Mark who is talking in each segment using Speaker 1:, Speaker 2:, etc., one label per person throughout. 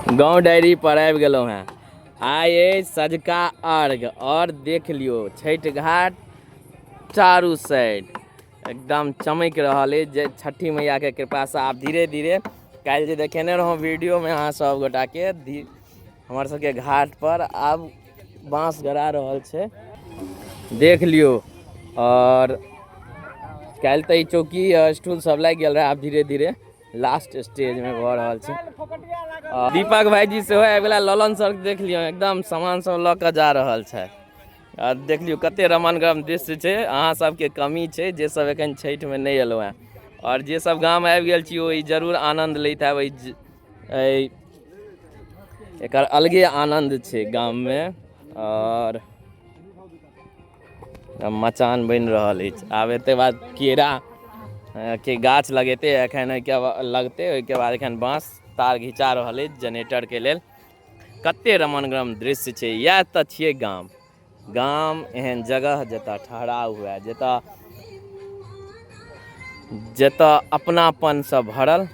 Speaker 1: गाँव डायरी पर आबि गेलहुँ हेँ। आइ अछि सँझुका अर्घ आओर देख लियौ छठि घाट चारू साइड एकदम चमकि रहल अछि जे छठि मैयाके कृपासँ आब धीरे धीरे काल्हि जे देखेने रहौँ वीडियोमे अहाँ सब गोटाके हमर सबके घाटपर आब बाँस गड़ा रहल छै, देख लियौ। आओर काल्हि तऽ ई चौकी स्टूल सब लागि गेल रहै, आब धीरे धीरे लास्ट स्टेजमे भऽ रहल छै। दीपक भाईजी सेहो आबि गेला। ललन सर देख लियौ, एकदम सामान सब लऽ कऽ जा रहल छथि। आ देख लियौ कते रमनगरम दृश्य छै। अहाँ सबके कमी छै जे सब एखन छठिमे नहि एलहुँ हेँ, आओर जे सब गाम आबि गेल छी ओ ई जरूर आनन्द लैत हैब। एहि एकर अलगे आनन्द छै गाममे। आओर मचान बनि रहल अछि। आब एते बाद केरा के गाछ लगेतै, एखन ओहिके लगतै, ओहिके बाद एखन बाँस तार घिचा रहल अछि जनरेटरके लेल। कते रमणगरम दृश्य छै। इएह तऽ छियै गाम। गाम एहन जगह जतऽ ठहराव हुए, जतऽ जतऽ अपनापनसँ भरल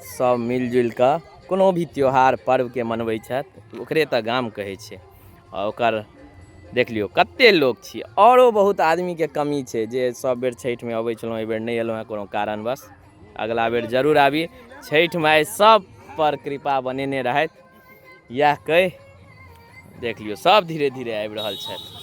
Speaker 1: सब मिलजुलि कऽ कोनो भी त्यौहार पर्वके मनबै छथि, ओकरे तऽ गाम कहै छै। आ ओकर देख लियौ कते लोक छी। आओरो बहुत आदमीके कमी छै जे सब बेर छठिमे अबै छलहुँ, एहि बेर नहि एलहुँ हेँ कोनो कारणवश। अगला बेर जरूर आबी। छठि माय सब पर कृपा बनेने रहथि, इएह कहि देख लियौ सब धीरे धीरे आबि रहल छथि।